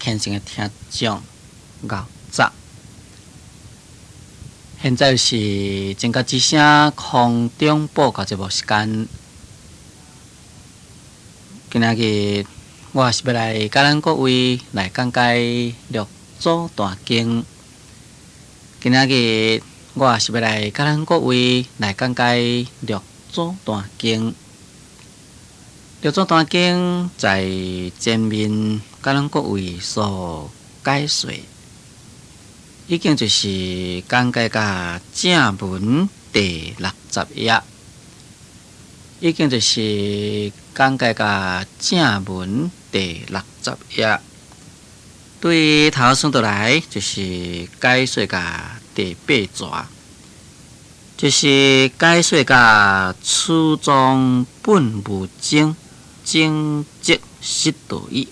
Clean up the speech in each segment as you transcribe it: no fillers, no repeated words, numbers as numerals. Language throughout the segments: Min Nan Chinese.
虔誠的聽眾，𠢕早。現在是正覺之聲空中報告節目時間。今仔日我是欲來佮咱各位來講解六祖壇經。今仔日我是欲來佮咱各位來講解六祖壇經。六祖壇經在前面佮咱各位所解說，已經就是講解到正文第六十頁，已經就是講解到正文第六十頁。對頭算倒來，就是解說到第八逝，就是解說到此宗本無爭，爭則失道義。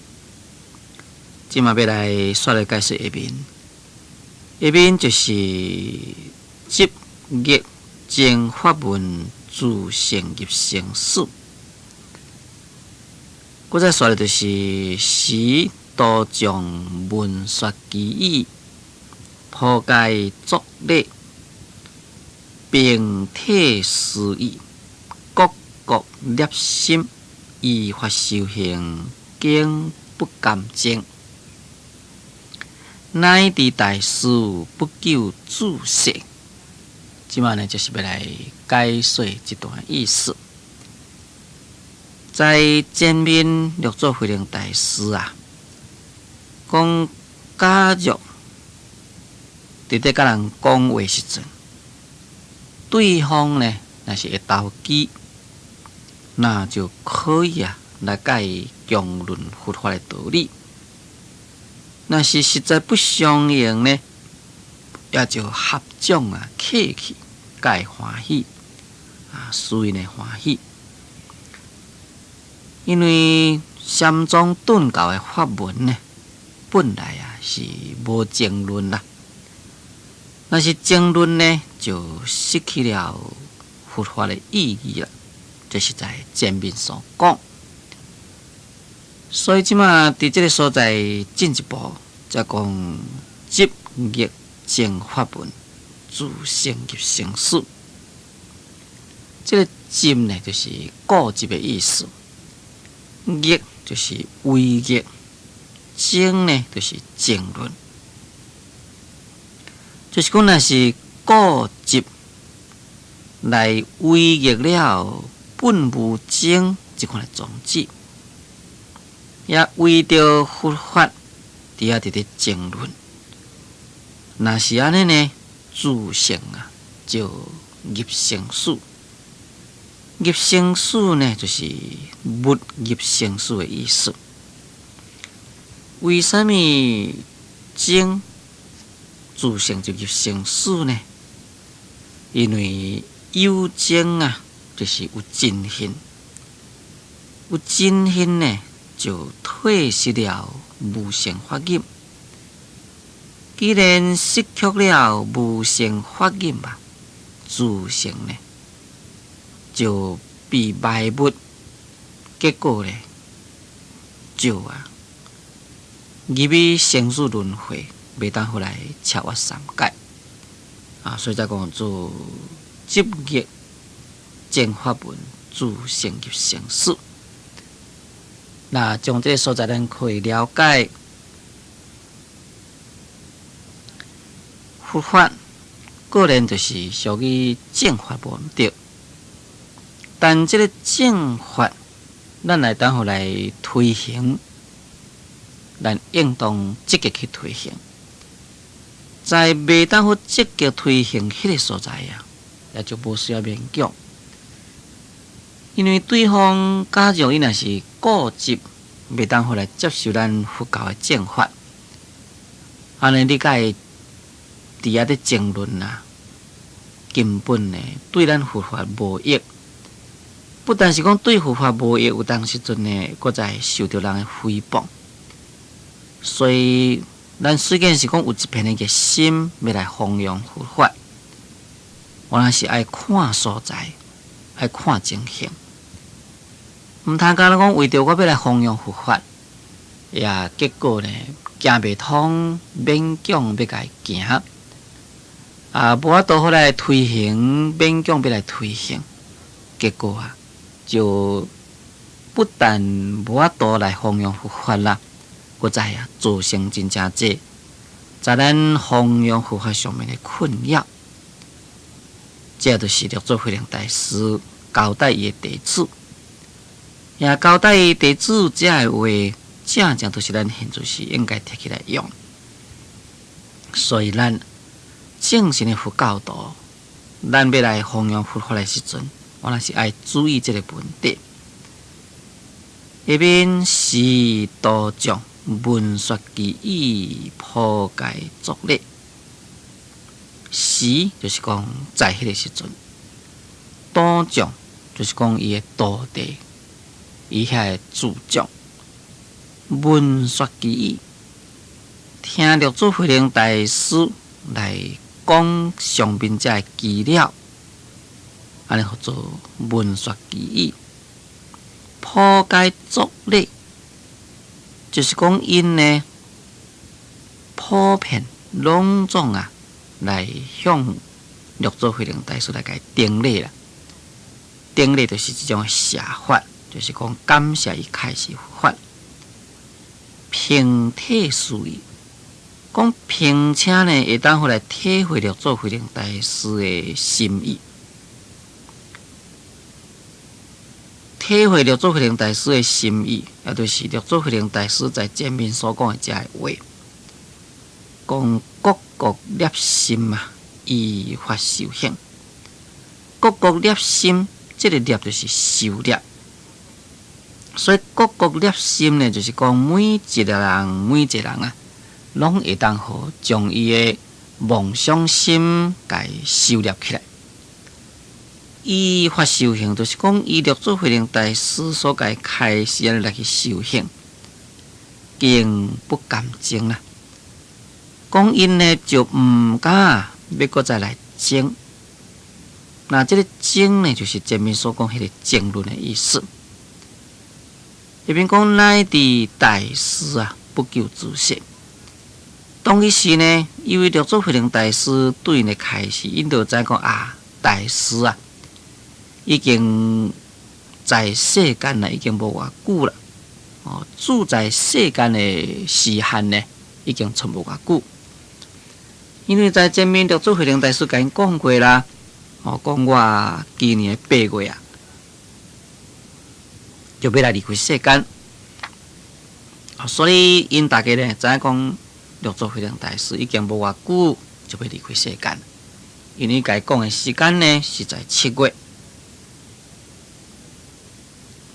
這馬欲來煞來解說下面，下面就是執逆正法門自性入生死。閣再煞來就是時徒眾聞說其意，破解作禮，並體思議，各各立心，依法修行，竟不甘淨。乃至大師不救自世。這馬呢，就是欲來解說這段意思。在前面六祖慧能大師啊，講假若佇咧佮人講話時陣，對方呢，若是會投機，那就可以啊來共伊講論佛法的道理。若是實在不相應呢，也就合掌啊，客氣，共伊歡喜啊，使𪜶會歡喜。因為禪宗頓教的法門呢，本來啊是無爭論啦。若是爭論呢，就失去了佛法的意義啦。這是在前面所講。所以這馬佇這个所在進一步，才講執逆正法門，自性入生死。這个執呢，就是固執的意思；逆就是違逆；正呢，就是爭論。就是講，若是固執來違逆了本無爭這款的宗旨，也為著佛法佇遐佇咧爭論。若是按呢呢，自性啊就入生死。入生死呢，就是勿入生死的意思。為啥物爭自性就入生死呢？因為有爭啊，就是有嗔恨，有嗔恨呢，就退失了無上法忍。既然失去了無上法忍吧，自性呢就被埋沒，結果呢就啊入去生死輪迴，袂當予來超越三界啊！所以才講做執逆正法門，自性入生死。那從這个所在，咱可以了解佛法，固然就是屬於正法無毋對，但這个正法，咱來當予來推行，咱應當積極去推行。在袂當予積極推行彼个所在啊，也就無需要勉強。因為對方假若伊若是固執，袂當予來接受咱佛教的正法，按呢你共伊佇遐咧爭論啊，根本呢對咱佛法無益。不但是講對佛法無益，有當時陣呢，閣再受著人的誹謗。所以，咱雖然是講有一片的熱心，欲來弘揚佛法，我若是愛看所在，愛看情形。毋通干焦講為著我欲來弘揚佛法，也結果呢，行袂通，勉強欲共伊行；啊，無法度好來推行，勉強欲來推行，結果啊，就不但無法度來弘揚佛法啦，閣再啊造成真正濟在咱弘揚佛法上面的困擾。這就是六祖慧能大師交代伊的弟子，也交代伊弟子這个話，正正都是咱現在是應該提起來用。所以咱正信的佛教徒，咱欲來弘揚佛法的時陣，我若是愛注意這個問題。下面時道眾聞說其意，普皆作禮。時就是講在彼個時陣，道眾就是講伊的徒弟，伊遐的住眾，聞說其意，聽六祖慧能大師來講上面這个資料，按呢號做聞說其意，普皆作禮，就是講𪜶呢普遍攏總啊來向六祖慧能大師來共伊頂禮啦。頂禮就是這種謝法，就是講感謝伊開示佛法。並體師意，講並且呢會當予來體會六祖慧能大師的心意，體會六祖慧能大師的心意，也就是六祖慧能大師在前面所講的這个話，講各各立心啊，依法修行。各各立心，這個立就是修煉。所以各各立心呢，就是講每一個人，每一個人啊，攏會當予將伊的妄想心共伊收攝起來。依法修行，就是講依六祖慧能大師所共伊開示按呢來去修行，竟不敢爭啦。講𪜶呢就毋敢欲閣再來爭。那這個爭呢，就是前面所講彼個爭論的意思。下面講乃至大師啊，不求自說。當彼時呢，因為六祖慧能大師對𪜶的開示，𪜶就知講啊，大師啊，已經在世間啦，已經無偌久啦。哦，住在世間的時限呢，已經賰無偌久。因為在前面六祖慧能大師共𪜶講過啦，哦，講我今年的8月啊，就欲來離開世間。所以𪜶大家呢，知影講六祖慧能大師已經無偌久就欲離開世間。因為共伊講的時間呢，是在七月。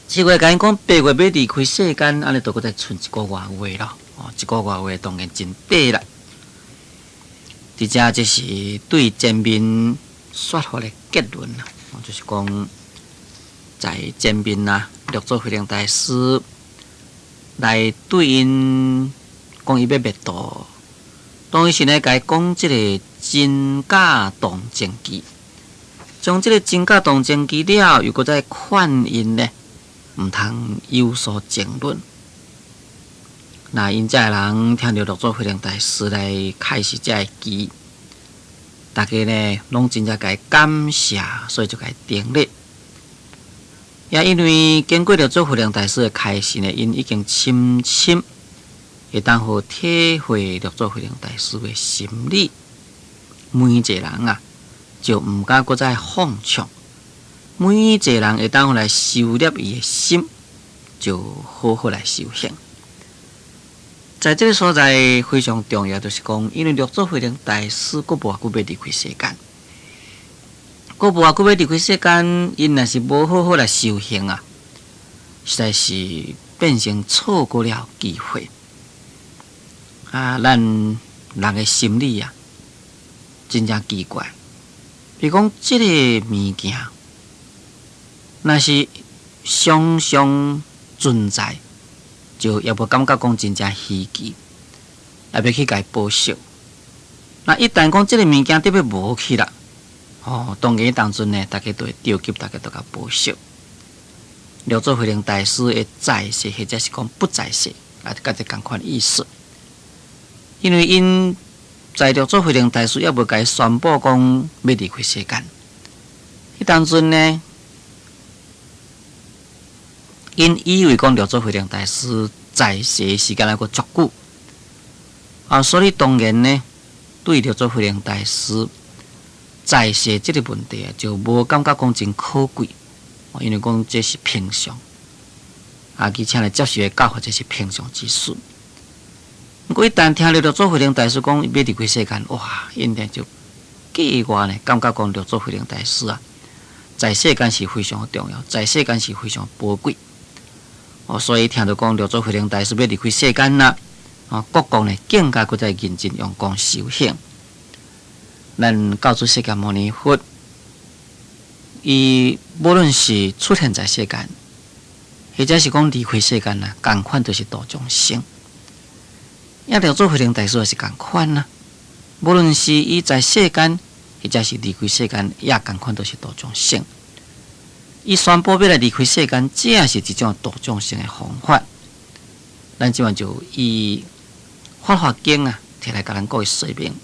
7月共𪜶講8月欲離開世間，按呢就閣再賰一個外月咯。哦，一個外月當然真短啦。佇遮這是對前面說法的結論啦，就是講在前面啊，六祖慧能大師來對𪜶講伊欲滅度，當時呢，共伊講這个真假動靜機，將這个真假動靜機了，又閣再勸𪜶呢，毋通有所爭論。那𪜶遮的人聽著六祖慧能大師來開示這个機，大家呢攏真正共伊感謝，所以就共伊頂禮。也因為經過六祖慧能大師的開示呢，𪜶已經深深會當予體會六祖慧能大師的心理。每一個人啊，就毋敢閣再放暢。每一個人會當予來收攝伊的心，就好好來修行。在這个所在非常重要，就是講，因為六祖慧能大師閣無偌久欲離開世間，閣無偌久欲離開世間，𪜶若是無好好來修行啊，實在是變成錯過了機會。啊，咱人的心理啊，真正奇怪。比如講，這个物件，若是常常存在，就也無感覺講真正稀奇，也欲去共伊保守。那一旦講這个物件特別無去啦，哦，當然當陣呢，大家都會著急，大家都共保守。六祖慧能大師的在世，或者是講不在世，啊，佮這仝款意思。因為𪜶在六祖慧能大師猶未共伊宣布講欲離開世間，彼當陣呢，𪜶以為講六祖慧能大師在世時間猶閣足久，啊，所以當然呢，對六祖慧能大師在世這个問題啊，就無感覺講真可貴，因為講這是平常，啊，而且來接受的教法，這是平常之事。毋過一旦聽著六祖慧能大師講欲離開世間，哇！𪜶呢就格外呢感覺講六祖慧能大師啊，在世間是非常重要，在世間是非常寶貴。哦，所以聽著講六祖慧能大師欲離開世間啦，啊，國國呢更加閣再認真用功修行。咱教主釋迦牟尼佛，伊無論是出現在世間，或者是講離開世間啊，仝款都是度眾生。也六祖慧能大師也是仝款啊，無論是伊在世間，或者是離開世間，也仝款都是度眾生。伊宣布欲來離開世間，這也是一種度眾生的方法。咱這擺就以《法華經》啊，提來共咱各位說明。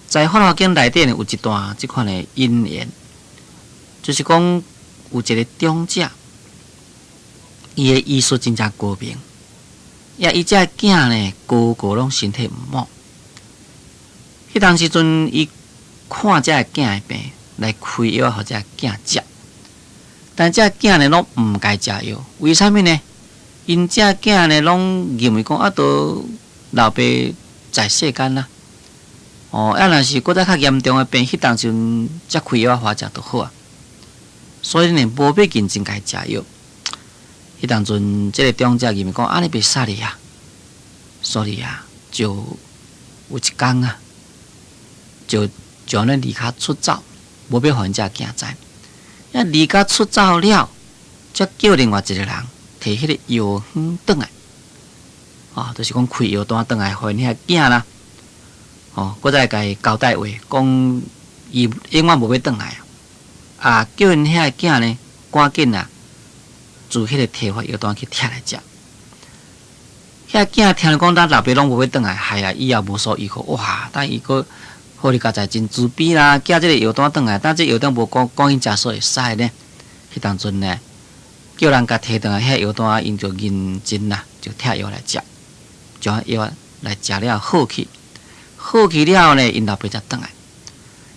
在《法華經》內底呢，有一段這款的引言，就是講有一个長者，伊的醫術真正高明。也伊這囝呢，個個攏身體毋好。彼當時陣，伊看這个囝的病，來開藥予這个囝食。但這个囝呢，攏毋共伊食藥。為啥物呢？𪜶這个囝呢，攏認為講啊，都老爸在世間啦。哦，啊，若是閣再較嚴重的病，彼當時陣才開藥予我食就好啊。所以呢，無欲認真共伊食藥。彼當陣，這个長者認為講，按呢袂使哩啊，所以啊，就有一工啊，就就按呢離家出走，無欲予𪜶這个囝知。啊，離家出走了，才叫另外一個人提彼個藥方轉來，啊，就是講開藥單轉來予𪜶遐囝啦。哦，閣再共伊交代話，講伊永遠無欲轉來啊！啊，叫𪜶遐个囝呢，趕緊啊，自彼個提發藥單去拆來食。遐囝聽講咱老爸攏無欲轉來，害啊，伊也無所依靠，哇！等伊閣好哩佳哉真慈悲啦，寄這个藥單轉來，但這藥單無趕趕緊食煞會使呢。彼當陣呢，叫人共提轉來，遐藥單𪜶就認真啦，就拆藥來食，將藥來食了好去。好去了後呢，𪜶老爸才轉來。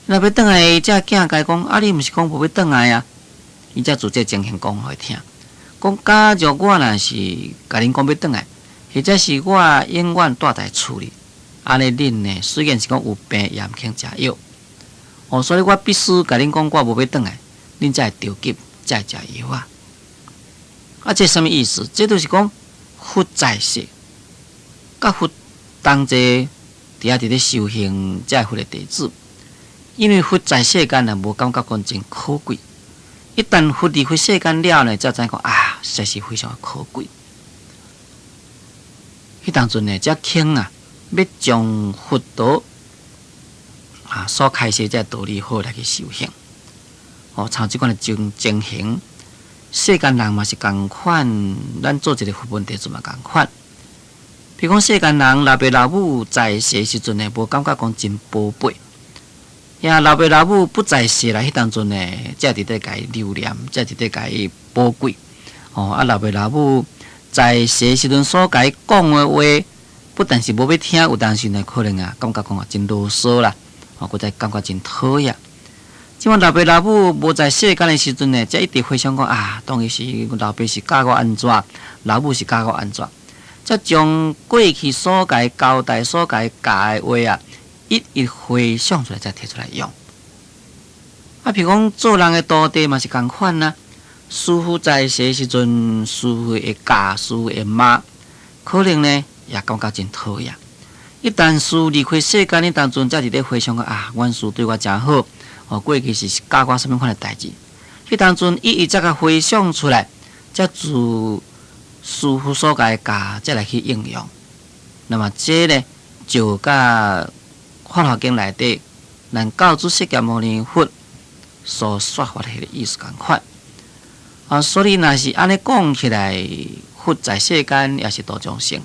老爸轉來，這囝共伊講：啊，你毋是講無欲轉來啊？伊才自這情形講予伊聽。講假如我若是共恁講欲轉來，或者是我永遠蹛佇厝裡，按呢恁呢，雖然是講有病，也毋肯食藥。哦，所以我必須共恁講，我無欲轉來，恁才會著急，才會食藥啊。啊，這啥物意思？這就是講佛在世，佮佛同齊佇遐佇咧修行，這个佛的弟子，因為佛在世間啊，無感覺講真可貴。一旦佛離開世間了呢，才知影講啊，實在是非常可貴。彼當陣呢，才肯啊，欲將佛陀啊所開示這道理好來去修行。哦，像這款的情情形，世間人嘛是仝款，咱做一个佛門弟子嘛仝款。比如講世間人老爸老母在世時陣呢，無感覺講真寶貝。呀，老爸老母不在世啦，彼當陣呢，才佇咧共伊留念，才佇咧共伊寶貴。哦，啊，老爸老母在世時陣所共伊講的話，不但是無欲聽，有當時呢，可能啊，感覺講啊真囉嗦啦，哦，閣再感覺真討厭。這擺老爸老母無在世間的時陣呢，才一直回想講啊，當時老爸是教我按怎，老母是教我按怎，才將過去所共伊交代、所共伊教的話啊，一一回想出來，才提出來用。啊，譬如講做人的徒弟嘛是仝款啊。師父在世時陣，師父會教，師父會罵，可能呢也感覺真討厭。一旦師父離開世間的當陣，才佇咧回想講啊，阮師對我誠好，哦，過去是教我啥物款的代誌。彼當陣一一才共回想出來，才自師父所共伊教，才來去應用。那麼這呢，就佮《法華經》內底，咱教主釋迦牟尼佛所說法的彼个意思仝款。啊，所以若是按呢講起來，佛在世間也是度眾生，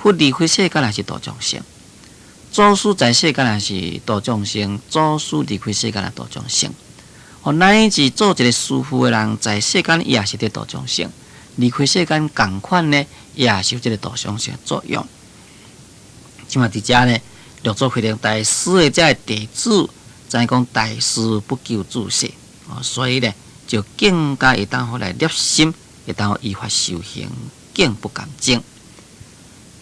佛離開世間也是度眾生。祖師在世間也是度眾生，祖師離開世間也度眾生。哦，乃至做一個師父的人，在世間伊也是佇度眾生，離開世間仝款呢，也是有這個度眾生的作用。這馬佇遮呢，六祖慧能大師的這个弟子，知影講大師不求自世，哦，所以呢，就更加會當好來立心，會當好依法修行，更不敢爭。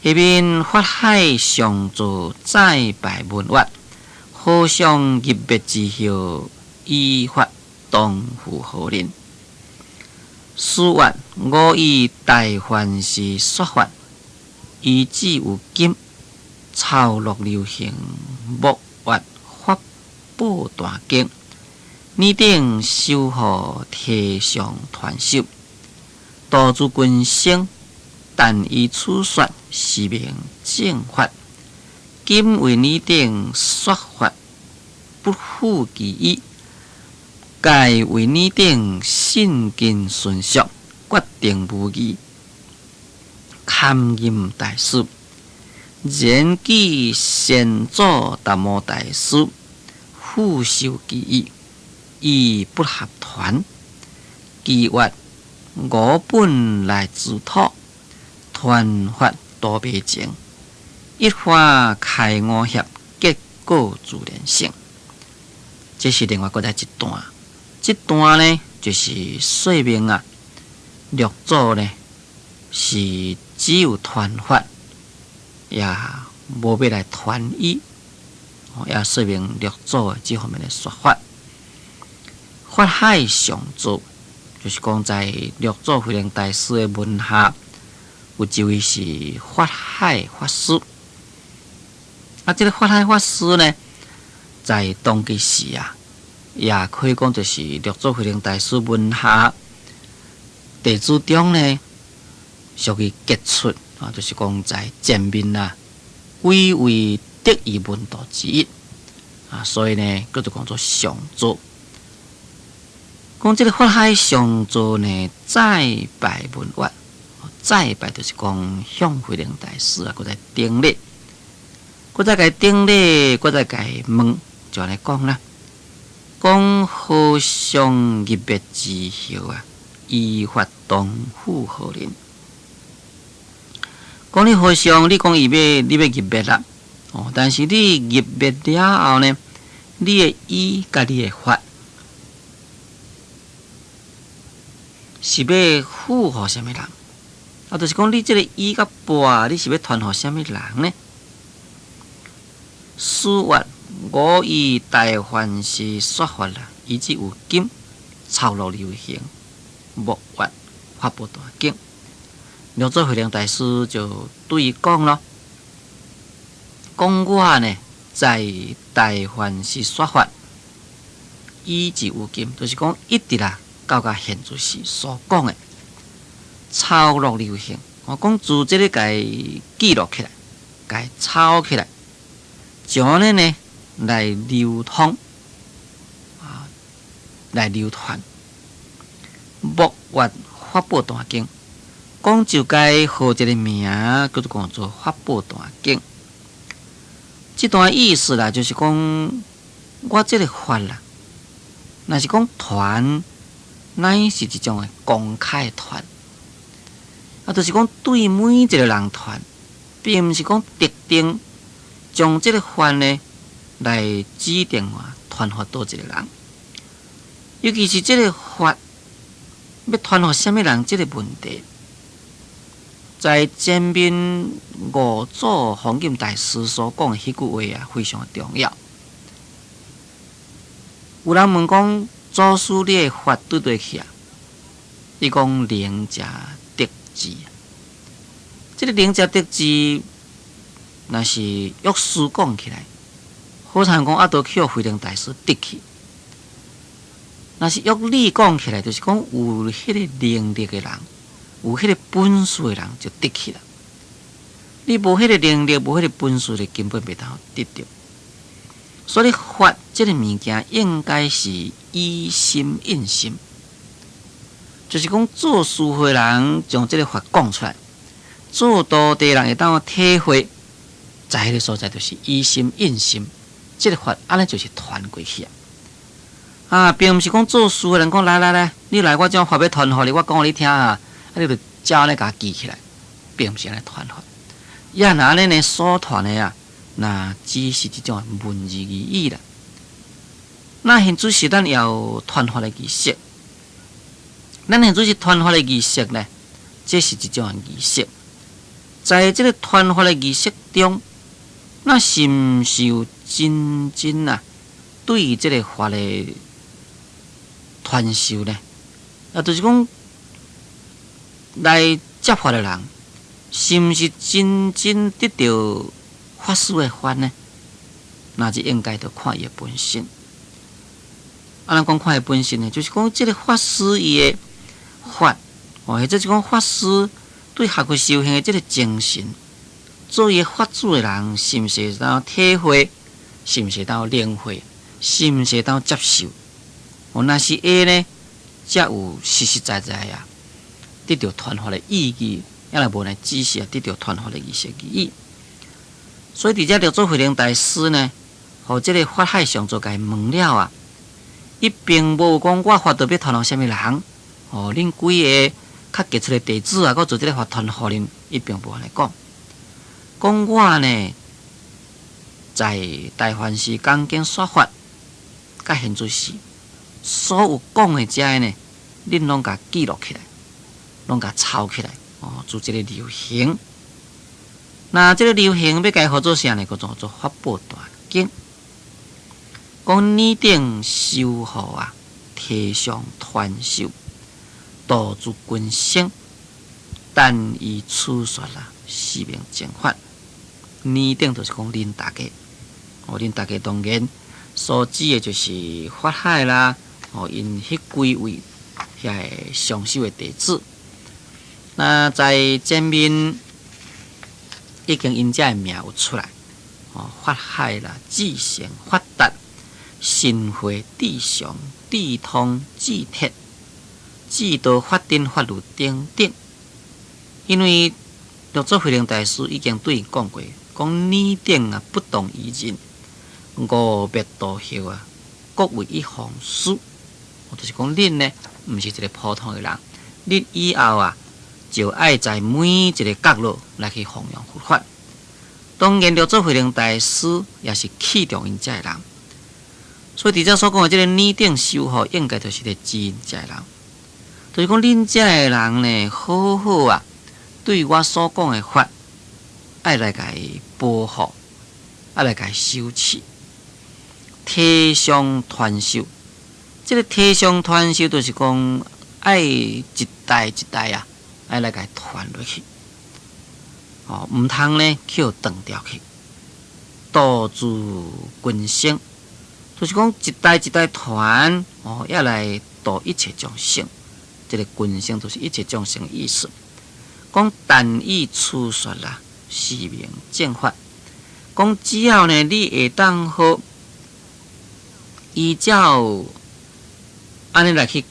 下面法海上座再拜問曰：和尚入滅之後，依法當付何人？師曰：我以大梵時說法，依止有金，抄錄流行，莫越法寶大經。爾等修學提上傳授，度諸群生，但依此說是名正法。今為爾等說法，不附其意，蓋為爾等信根純熟，決定無疑。堪任大師，然記先祖達摩大師付授其意，以不合傳。其曰：我本來自土，傳法多未成，一花開五葉，結果自然成。這是另外閣再一段，這段呢就是說明啊，六祖呢是只有傳法，也無欲來傳醫，也說明六祖的這方面的說法。法海上座，就是講在六祖慧能大師的門下，有一位是法海法師。啊，這个法海法師呢，在當其時啊，也可以講就是六祖慧能大師門下弟子中呢，屬於傑出啊，就是講在前面啊幾位得意門徒之一啊，所以呢，叫做講做上座。講這个法海上座呢，再拜問曰，再拜就是講向慧能大師啊，閣再頂禮，閣再共頂禮，閣再共問，就按呢講啦。講和尚入滅之後啊，依法當付何人？講你和尚，你講伊欲你欲入滅啦，哦，但是你入滅了後呢，你的意佮你的法是欲付予啥物人？啊，就是講你這个意佮缽，你是欲傳予啥物人呢？師曰：我以大梵時說法啦，依止有金，抄錄流行，莫越法寶大經。六祖慧能大師就對伊講咯，講我呢在大梵時說法，依止有金，就是講一直啦到甲現在時所講的抄錄流行，我講自這个共記錄起來，共抄起來，就按呢呢來流通啊，來流傳。莫越法寶大經，講就該號一个名，叫做講做法寶大經。這段意思啦，就是講我這个法啦，若是講傳，乃是一種的公開傳，啊，就是講對每一个人傳，並毋是講特定將這个法呢來指定話傳予佗一个人，尤其是這个法欲傳予啥物人這个問題，在前面五祖弘忍大師所講的彼句話啊，非常重要。有人問講，祖師你的法佗佗去啊？伊講能者得之。這个能者得之，若是約書講起來，好像講啊，都去予慧能大師得去。若是約理講起來，就是講有彼个能力的人，有彼个本事的人就得去啦。你無彼个能力，無彼個本事，你根本袂當得著。所以法這个物件應該是以心印心，就是講做師父的人將這个法講出來，做徒弟人會當體會，在彼个所在就是以心印心，這个法按呢就是傳過去啊。啊，並毋是講做事的人講來來來，你來我將法欲傳予你，我講予你聽啊，啊你就照按呢共記起來，並毋是按呢傳法。也若按呢呢所傳的啊，那只是一種文字而已啦。那現主時咱也有傳法的儀式，咱現主時傳法的儀式呢，這是一種儀式。在這个傳法的儀式中，那是毋是有真正啊對這个法的傳授呢？啊，就是講來接法的人，是毋是真正得著法師的法呢？那就應該著看伊的本身。啊，咱講看伊本身呢，就是講這个法師伊的法，哦，或者是講法師對學佛修行的這个精神，做伊法主的人，是毋是會當體會？是毋是會當領會？是毋是會當接受？哦，若是會呢，才有實實在在啊，得著傳法的意義。抑若無呢，只是得著傳法的儀式而已。所以佇遮六祖慧能大師呢，予這个法海上座共伊問了啊，伊並無講我法著欲傳予啥物人，哦，恁幾个較傑出的弟子啊，我做這个法傳予恁，伊並無按呢講。講我呢，在大梵寺講經說法，佮現在時所有講的這个呢，恁攏共記錄起來，攏共抄起來，哦，做這个流行。那這个流行欲共伊號做啥呢？叫做做法寶大經。講爾等修學啊，提倡傳授，度諸群生，但以此說啦，是名正法。爾等就是講恁大家，哦，恁大家當然所指的就是法海啦，哦，𪜶彼幾位遐个上首的弟子。那在前面已經𪜶遮的名有出來，哦，法海啦，智成、法達、神會、智常、智通、智徹、智道、法頂、法如等等。因為六祖慧能大師已經對𪜶講過，講爾等啊，不同於人，五滅度後啊，各為一方師。就是講恁呢，毋是一个普通的人，恁以後啊，就愛在每一个角落來去弘揚佛法。當然，六祖慧能大師也是器重𪜶遮的人，所以佇遮所講的這个爾等修學，應該就是咧指𪜶遮的人。就是講恁遮的人呢，好好啊，對我所講的法，愛來共伊保護，愛來共伊修持，提倡傳授。這个提倡傳授，就是講愛一代一代啊，愛來共伊傳落去。哦，毋通呢去予斷掉去，度諸群生，就是講一代一代傳，哦，也來度一切眾生。這个群生就是一切眾生的意思。講但以此說啦，是名正法。講只要呢，你會當好依照按呢來去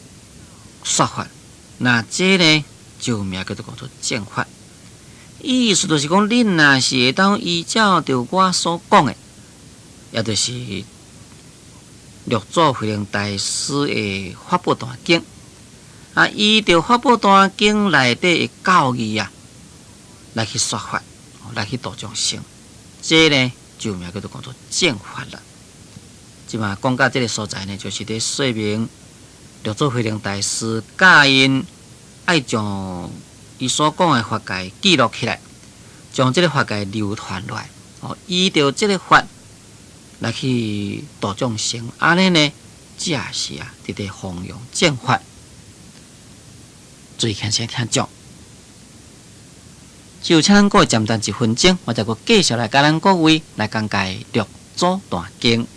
說法，那這呢就名叫做講做正法。意思就是講，恁若是會當依照著我所講的，也就是六祖慧能大師的《法寶壇經》啊，依著《法寶壇經》內底的教義啊，來去說法，來去度眾生，這呢就名叫做講做正法啦。這馬講到這个所在呢，就是佇說明六祖慧能大師教𪜶愛將伊所講的法共伊記錄起來，將這个法共伊流傳落來，哦，依著這个法來去度眾生，按呢呢，才是啊，佇咧弘揚正法。注意聽先聽講，就請咱各位暫停一分鐘，我再閣繼續來共咱各位來講解六祖壇經。